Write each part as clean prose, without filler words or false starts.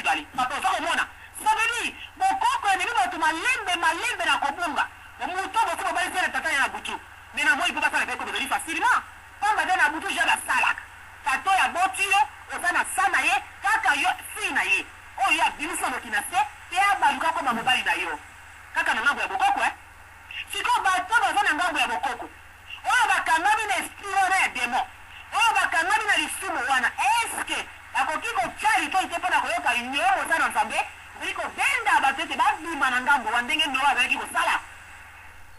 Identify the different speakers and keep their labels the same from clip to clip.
Speaker 1: mibale. Papa, oza komona? Ça veut dire bokoko ememi bato malembe malembe na kobunga. Moto bosi bobalisi ye na tata na ye na butu, mais na moyi mpo basala mpe ekobo ezali facilement. Pamba te na butu ja basalaka. Tata oyo aboti yo, oza na sa na ye, kaka yo fille na ye oyo ye abimisi na mokili na se pe abaluka akoma mobali na yo. Kaka na ngambo ya bokoko eh. Sikoyo bato oyo baza na ngambo ya bokoko, oyo bakangami na esprit wana ya demon, oyo bakangami na lisumu wana, est ce que bakoki kotia litoyi te mpo na koyoka yo mosali na Nzambe ozali kobenda bato ete babima na ngambo wana ndenge Noa azalaki kosala?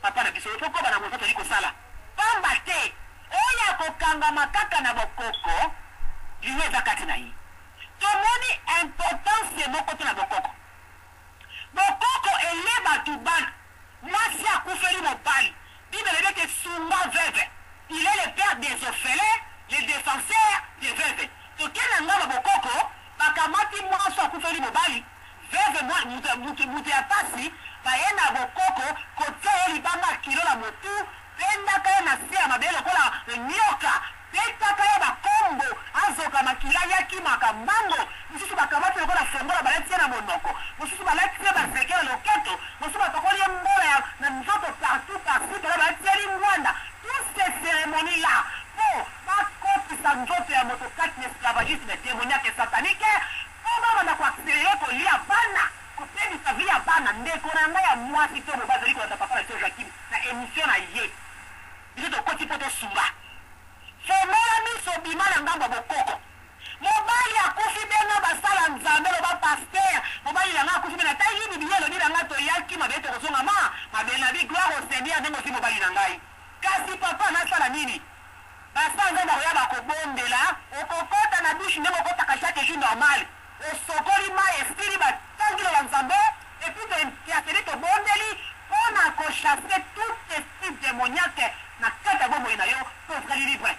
Speaker 1: Papa na biso, tokoba na mosala tozali kosala, pamba te oyo akokangama kaka na bokoko, liwa eza kati na ye. Tomoni importance moko te na bokoko. Bokoko ele batu bana mwasi akufeli mobali bible elobi ete sunga veuve il est le père des orphelins le defenseur des veuves toke na ngambo ya bokoko bakamati mwasi oyo akufeli mobali veuve mutu mutu ya pasi baye na bokoko kotia ye libanga ya kilo na motu Bendaka ye na se ya mabele lokola nioka, betaka ye ba kombo azoka makila ye akimaka mbango, mosusu bakamati lokola fongola balatisi ye na monoko, mosusu balatisi ye ba zeke na loketo, mosusu bapakoli ye mbola ya na nzoto partout par ci par là balatisi ye lingwanda, tous ces ceremonies là po bakotisa nzoto ya moto kati na esclavagisme demoniaque et satanique po babanda ko accelerer kolia bana, kobebisa vie ya bana, ndeko na ngai ya muasi to mobali azali kolanda papa na biso Joachim. Na emission na ye biso tokoti po tosunga. Fongola miso bima na ngambo ya bokoko. Mobali akufi benga basala nzambe loba pasteur mobali na nga akufi mais natali bibilia elobi na nga toyaki mabele tokozonga ma mabele na bi gloire au seigneur ndenge ozui mobali na ngai kasi papa nasala nini basala nzambe bakoya bakobondela okokota na douche ndenge okotaka chaque jour normal Osokoli mayi esili ba tangi loba nzambe et puis to interceder tobondeli pona ko chasser tout esprit demoniaque na kati ya bomoi na yo pe otikali libre.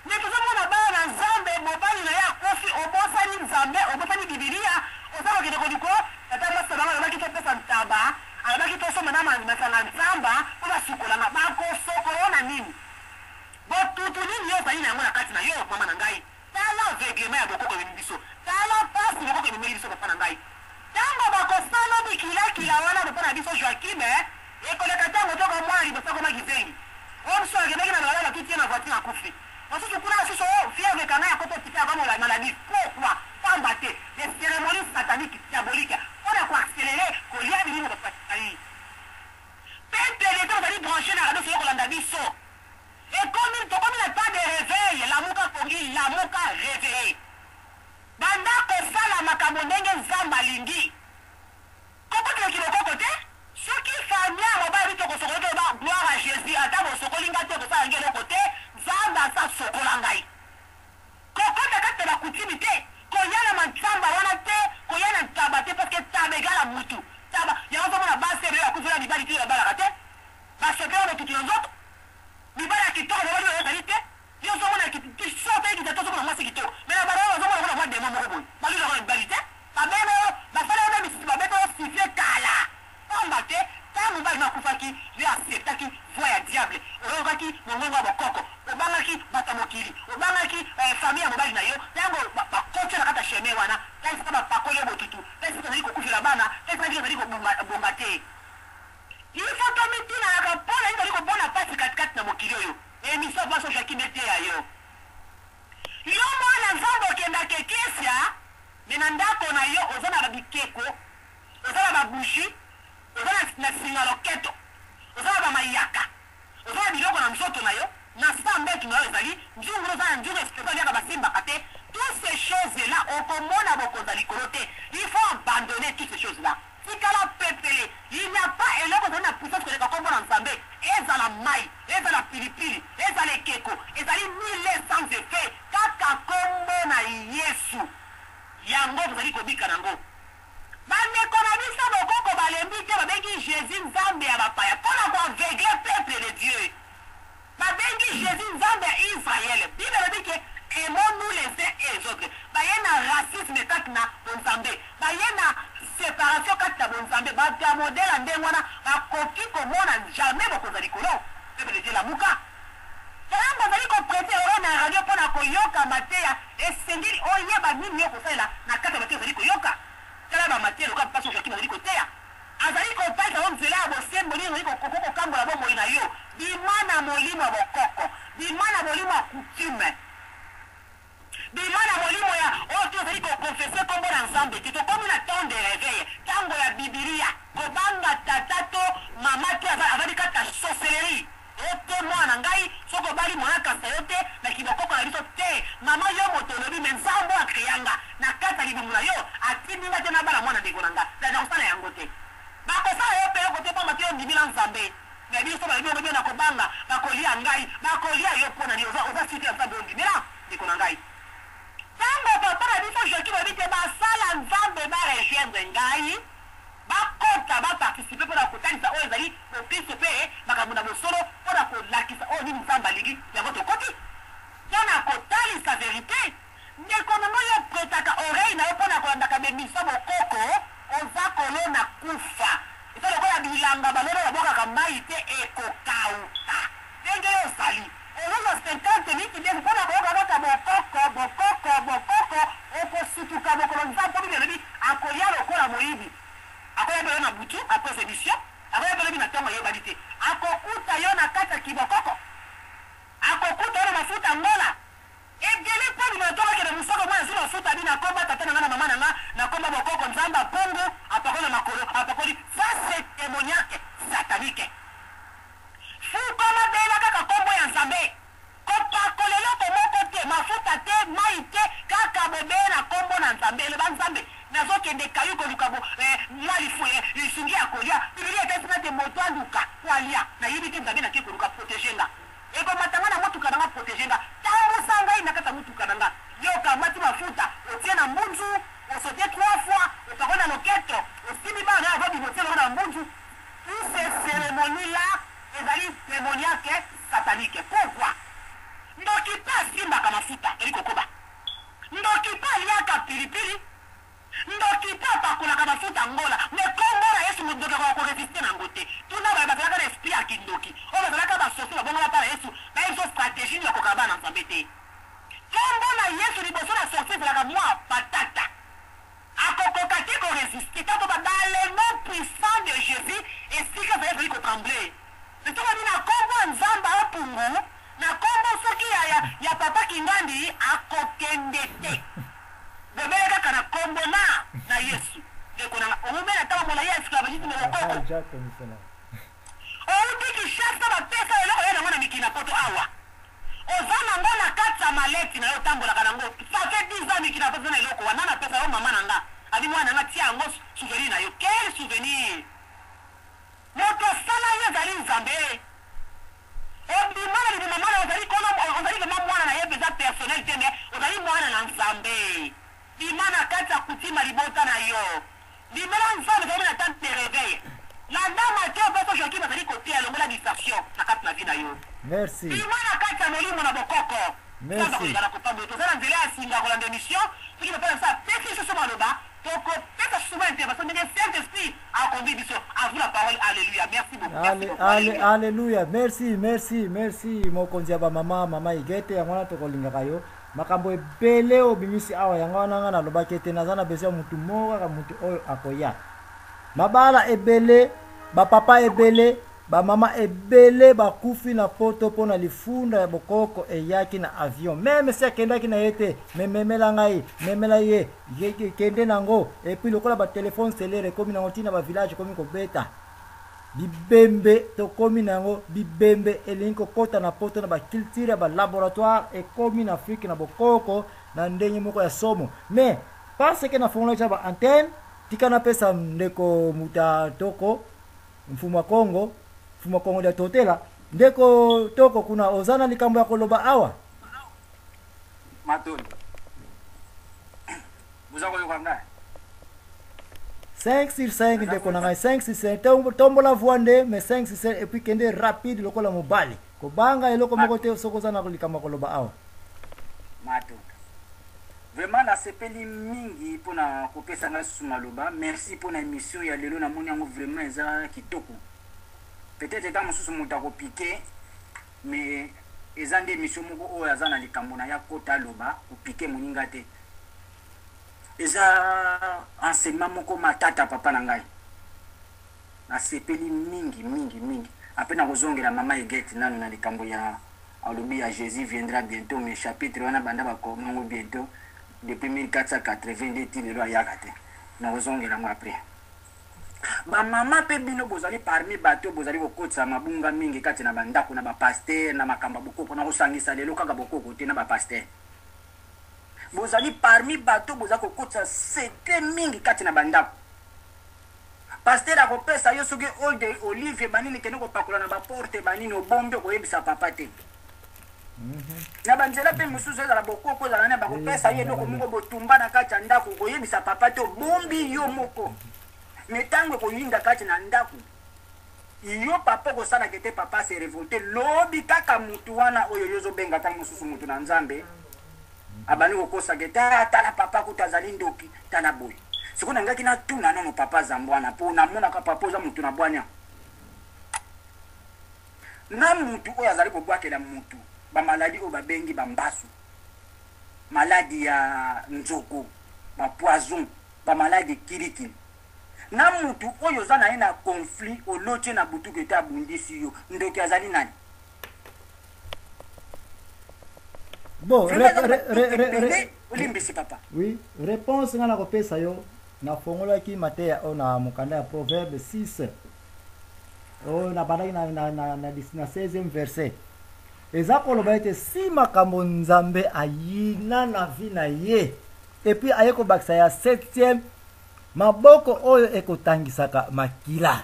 Speaker 1: Mais tozo mona bana na nzambe mobali na ye akufi obosani nzambe obosani bibilia oza kokende koluko tata mwasi na bango alobaki topesa ntaba alobaki tosomba na masanga nzamba po basukola nga bakosokola yo na nini botutu nini yo ozali na yango na kati na yo mama na ngai. Tala aveuglement ya bokoko ememi biso. Tala pasi bokoko ememeli biso papa na ngai. Tango bakosalo bikilakila wana papa na biso Joachim ekoleka tango to ko mwana liboso akoma kizengi. Oyo mosusu akendaki na balabala batuti ye na voiture akufi. Mosusu kuna lisusu oh fièvre ekanga ye akoti hopital akomi maladif. Pourquoi? Pamba te des ceremonies sataniques diaboliques pona ko accelerer kolia milimo bato bazali. Peuple de Dieu ozali branche na radio soki okolanda biso. Ekomi tokomi na temps de reveil lamuka pongi lamuka reveille banda kosala makambo ndenge nzambe alingi kokotela kibokoko te soki famille ya mobali tokosokola te loba gloire à Jesus ata bosokoli ngai te kosala ngai eloko te nzambe asi asokola ngai kokota kati na ba coutume te koya na mansamba wana te koya na ntaba te parce que taba egala mutu taba yango ozomona basi ebele bakufela mibali te babalaka te basopela botutu na nzoto Mibali ya kitoko mobali oyo ezali te yo ozo mona soki oyebi te ozo mona mwasi kitoko mais na balabala ozo mona lokola mwa demon moko boye ba lulaka na mibali te ba benga yo basala yo meme ba beta yo sifflet kala pamba te tango mobali no akufaki yo acceptaki voix ya diable oyokaki mongongo ya bokoko obangaki bato ya mokili obangaki famille ya mobali na yo tango bakoti yo na kati ya chemin wana ta esika bapakoli yo botutu ta esika ozali kokufela bana ta esika ozali kobonga te. Il faut tomitunaka po na nini tozali komona pasi kati kati na mokili oyo. Emission Pastor Joachim eteya yo. Yo mwana Nzambe okendaka eklesia mais na ndako na yo oza na ba bikeko, oza na ba bougies, oza na singa loketo, oza na ba mayaka, oza na biloko na nzoto na yo, na sa mbetu na yo ezali nzungu na oza na nzungu esprit baliaka basimbaka te, tous ces choses là okomona bokonzi ya likolo te, il faut abandonner tous ces choses là. Tikala pepele, il n'y a pas eloko ezali na puissance koleka kombo na Nzambe, ezala mayi, ezala pilipili, ezala ekeko, ezali nul et sans effet, kaka kombo na Yesu yango tozali kobika nango. Ba ndeko na biso bokoko balembi te, babengi Jesus Nzambe ya bapaya pona ko aveugler peuple de Dieu. Babengi Jesus Nzambe ya Israël. Bible elobi ke aimons nous les uns et les autres. Baye na racisme kati na bonzambe. Baye na separation kati na bonzambe. Batu ya modèle ya ndenge wana bakoki komona jamais bokonzi ya likolo. Peuple de Dieu lamuka. Tango ozali ko preter oreille na radio pona koyoka mateya, esengeli oyeba nini yo okosalela na kati ya mateya ozali koyoka. Papa Joakim azali koteya. Azali kotalisa yo nzela ya bosembo nini ezali kokoki kokangola bomoi na yo. Bima na molimo ya bokoko. Bima na molimo ya coutume. Bima na molimo ya oyo te ozali ko confesser kombo na Nzambe te. Tokomi na temps de reveil, tango ya bibilia. Kobanga tata to mama te azali kati na sorcellerie. Yo te mwana na ngai, soki obali mwana kasta yo te na kibokoko na biso te. Mama yo moto olobi mais Nzambe oyo a crea nga na kati ya libumu na yo atindi nga te nabala mwana ndeko na nga. Nakosala yango te. Bakosala yo pe eloko te pamba te yo ondimi na Nzambe. Mais biso balobi bongo bino nakobanga bakolia ngai bakolia yo pona nini oza oza sur te ya nzambe ondimela ndeko na ngai tango papa na biso Joachim alobi te basala nzambe ba rejoindre ngai bakota ba participer pona kotalisa oyo ezali bokristo pe makambo na bosolo pona kolakisa oyo nini nzambe alingi yango tokoti pona kotalisa verite ndeko na ngai yo pretaka oreille na yo pona kolandaka b'emission bokoko oza kolona kufa Eza lokola bilanga balona babwakaka mayi te ekokawuka ndenge yo ozali ozozwa 50 minutes ndefu pona koyoka kaka bokoko bokoko bokoko okosutuka mokolo nzambe po bible elobi akoya lokola moyibi akoya pe yo na butu apres emission akoya pe lobi na tongo eyebani te akokuta yo na kati ya kibokoko akokuta yo na mafuta ngola Ebele po bino to bakende musaka mwana azui mafuta bino akomba tata na nga na mama na nga na komba bokoko nzambe apungu apakoli na makolo apakoli ça c'est demoniaque satanique fukama bela kaka kombo ya nzambe kopakola eloko moko te mafuta te mayi te kaka bobele na kombo na nzambe eloba nzambe nazo kende kayu koluka bo eh, mwa lifu eh, lisungi ya kolia bibilia etesi nga te moto aluka po alia nayebi te nzambe nake koluka protege nga Ekomata nga na motuka na nga proteger nga tambusa ngai na kati ya motuka na nga yo okamati mafuta otie na mbunzu o saute trois fois opakoli na loketo osimbi bana nayo avant bima otie bango na mbunzu tout ces ceremonies là ezali demoniaque satanique pourquoi ndoki pe asimbaka mafuta toli kokoba ndoki pe aliaka pilipili Ndoki pe apakolaka mafuta ngola mais kombo na yesu ndoki akoka ko resister nango te tuna baye bazalaka na esprit ya kindoki oyo bazalaka ba sorcier babongama epa na yesu bayebi biso strategie nini bakoka bana nzambe te kombo na yesu liboso na sorcier ezalaka mua patata akokoka te ko resister tango ba dans le nom puissant de Jesus esika azali azali ko trembler mais soki olobi na kombo ya nzambe apungu na kombo soki ya, ya, ya papa kingandi akokende te. Bobele kaka na kombo na na Yesu. Ndeko na nga, owumela tango molayi ya esclavagisme bokoko. Owuti Kinshasa bapesa yo eloko oya nango na mikili na poto awa. Oza nango na kati ya maleti nayo otambolaka nango. Ça fait 10 ans mikili na poto oza na eloko wana. Nani apesa yo? Mama na nga. Abi mwana na nga tia yango souvenir na yo. Quel souvenir? Moto asala yo ezali Nzambe. Obima na libumu mwana ozali kolo ozali vraiment mwana na ye penza personnel te mais ozali mwana na Nzambe. Bima na kati ya coutume ya libota na yo. Ndimela Nzambe tozali na temps de reveil. Landa mateya pasteur Joachim azali koteya longola distraction na kati na vie na yo.
Speaker 2: Merci.
Speaker 1: Bima na kati ya molimo na bokoko. Nzambe
Speaker 2: Merci.
Speaker 1: akoleka na kopambola. Toza na nzela ya singa ya kolanda emission. Soki papa na biso apesi biso so maloba, tokopesa susu mwa intervention ndenge Saint Esprit a conduire biso. À vous la parole. Alleluia. Merci beaucoup. Merci
Speaker 2: Ale,
Speaker 1: beaucoup.
Speaker 2: ale,
Speaker 1: Alleluia.
Speaker 2: alleluia. Merci, merci, merci mokonzi ya bamama, mama Igete, yango wana tokolingaka yo. Makambo ebele obimisi awa, yango wana nga nalobaki ete naza na besoin ya mutu moko kaka mutu oyo akoya. Mabala ebele, bapapa ebele, Ba mama ebele bakufi na poto pona lifunda ya bokoko eyaki na avion meme si akendaki na ye te mais memela ngai memela ye kende nango et puis lokola ba telephone cellulaire ekomi nango ti na ba village ekomi kobeta bibembe tokomi na yango bibembe elingi kokota na poto na ba culture ya ba laboratoire ekomi na Afrique na bokoko na ndenge moko ya somo mais parce que nafongolaki ba antenne tika napesa ndeko muta toko Mfumu wa Kongo, Mfumu wa Kongo dia Totela. Ndeko Toko kuna oza na likambo ya koloba awa?
Speaker 3: Matondo. Boza koyoka ngai?
Speaker 2: 5 sur 5 ndeko na ngai 5 sur 5 tombola voix nde mais 5 sur 5 et puis kende rapide lokola mobali kobanga eloko moko te soki oza na likambo ya koloba awa
Speaker 3: matondo Vraiment nasepeli mingi pona kopesa ngai lisusu maloba. Merci pona emission ya lelo namoni yango vraiment eza kitoko. Peut-etre tango mosusu moto ako piquer mais eza nde emission moko oyo aza na likambo na ye akota aloba ko piquer moninga te. Eza enseignement moko matata papa na ngai. Nasepeli mingi mingi mingi. Après nakozongela mama Huguette nanu na likambo ya alobi ya Jesus viendra bientot mais chapitre wana banda bakoma yango bientot depuis 1482 ti lelo ayaka te. Nakozongela yango après. Ba mama pe bino bozali parmi bato oyo bozali kokotisa mabunga mingi kati na ba ndako na ba pasteurs na makambo ya bokoko. Nakosangisa lelo kaka bokoko te na ba pasteurs. Bozali parmi bato boza kokotisa secret mingi kati na bandako. Pasteur akopesa yo soki huile de olive banini kende kopakola na baporte banini obombi okoyebisa papa te. Na banzela mpe mosusu ezala bokoko ezala nani bakopesa yo eloko moko botumba na kati ya ndako okoyebisa papa te obombi yo moko. Me ntango ekoyinda kati na ndako yo papa okosalaka ete papa se revolte lobi kaka mutu wana oyo yo ozobenga ntango mosusu mutu na Nzambe abandi kokosaka ete ah, tala papa kutu azali ndoki tala boye. Sikoyo nalingaki natuna nano papa Zambwana mpo namonaka papa oza mutu na bwania na mutu oyo azali kobwakela mutu bamaladi oyo babengi bambasu, maladi ya nzoko, bapoison, bamaladi kilikili na mutu oyo oza na ye na conflit oloti ye na butuku ete abundisi yo, ndoki azali nani?
Speaker 2: Bon,
Speaker 3: olimbisi papa.
Speaker 2: Oui, réponse nga nakopesa yo, nafongolaki mateya oyo na mokanda ya Proverbe 6 oyo nabandaki na 16e verset. Eza koloba ete si makambo Nzambe ayina na vie na ye, et puis aye kobakisa ya 7e, maboko oyo ekotangisaka makila.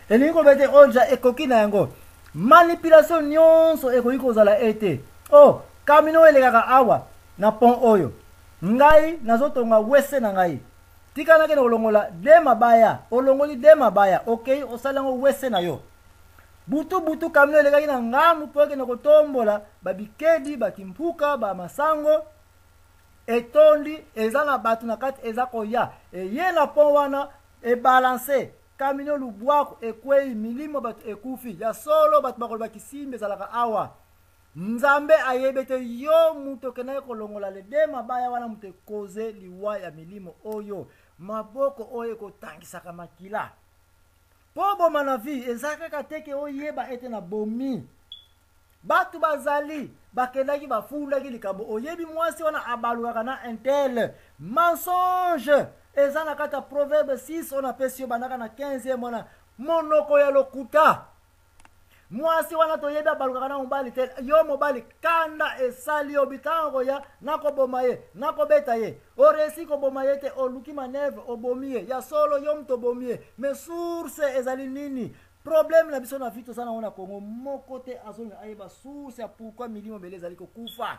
Speaker 2: Elingi koloba ete oyo deja ekoki na yango manipulation nyonso ekoki kozala ete oh, kamino oyo elekaka awa na pont oyo, ngai nazotonga wese na ngai, tika nakende kolongola de mabaya. Olongoli de mabaya, okei osali yango wese na yo. Butu butu kamino elekaki na ngambu mpo ekende kotombola babikedi, bakimpuka, bamasango etondi, eza na bato na kati, eza koya eye na pont wana ebalance kamino lubwaku ekwei, milimo bato ekufi. Ya solo bato bakoloba kisimbi ezalaka awa. Nzambe ayebi ete yo moto okendaki kolongola le de mabaya wana moto ekoze liwa ya milimo oyo, maboko oyo ekotangisaka makila. Mpo boma na vie eza kaka te ke oyeba ete na bomi bato bazali bakendaki bafundaki likambo, oyebi mwasi wana abalukaka na intel. Mensonge eza na kati ya Proverbe 6 oyo napesi yo, bandaka na 15 wana, monoko ya lokuta. Mwasi wana toyebi abalukaka na mobali te, yo mobali kanda esali yo bitango koya nakoboma ye, nakobeta ye, oresi koboma ye te, oluki manevre obomi ye. Ya solo yo moto obomi ye, mais source ezali nini? Problème na biso na vie toza nango na Congo, moko te azolinga ayeba source ya pourquoi milimo ebele ezali kokufa.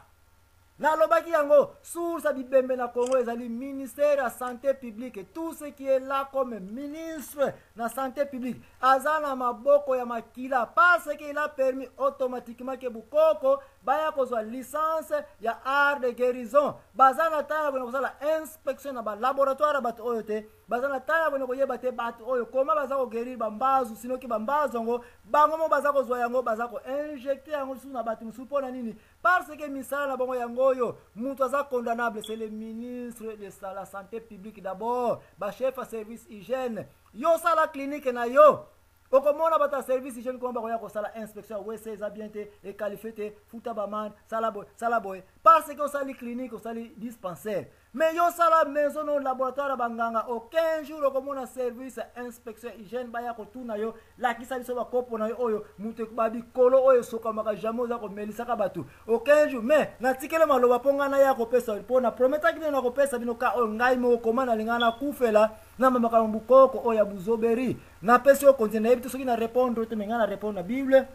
Speaker 2: Nalobaki yango, source ya bibembe na Congo ezali ministère ya santé publique. Tout ce qui est là comme ministre na santé publique aza na maboko ya makila, parce qu'il a permis automatiquement ke bukoko baya kozwa licence ya art de guérison. Baza na ntango ya kona kosala inspection na balaboratoire ya bato oyo te, baza na ntango ya kona koyeba te bato oyo koma baza koguérir bambazu, sinoki bambazu yango bango mo baza kozwa yango, baza koinjecte yango lisusu na bato mosusu. Mpo na nini? Parce que misala na bango yango oyo. Moto aza condamnable, c'est le ministre de la santé publique d'abord, bachef ya service hygiène. Yo osala clinique na yo, okomona bato ya service hygiène koma bakoya kosala inspection ya wc, eza bien te, equalifie te, futa bamande, sala boye, sala boye, parce que osali clinique, osali dispensaire. Mais yo osala maison no laboratoire ya banganga, o 15 jours okomona service ya inspection hygiène baya kotuna yo, lakisa biso bakopo na yo oyo moto babikolo oyo esokamaka jamais oza komelisaka bato o 15 jours. Mais natikeli maloba mpo ngai naya kopesa, mpo na prometaki bino nakopesa bino ka oyo ngai moko koma nalinga nakufela na makambo bukoko oyo ya buzoberi. Napesi yo konti, nayebi te soki na répondre te, me ngai na répondre na Bible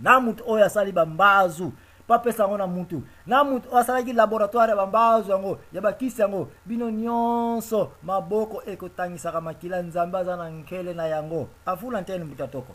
Speaker 2: na moto oyo asali bambazu mpo apesa yango na mutu, na mutu oyo asalaki laboratoire ya bambazu yango ya bakisi yango. Bino nyonso maboko ekotangisaka makila, Nzambe aza na nkele na yango. Avula ntene mbuta toko.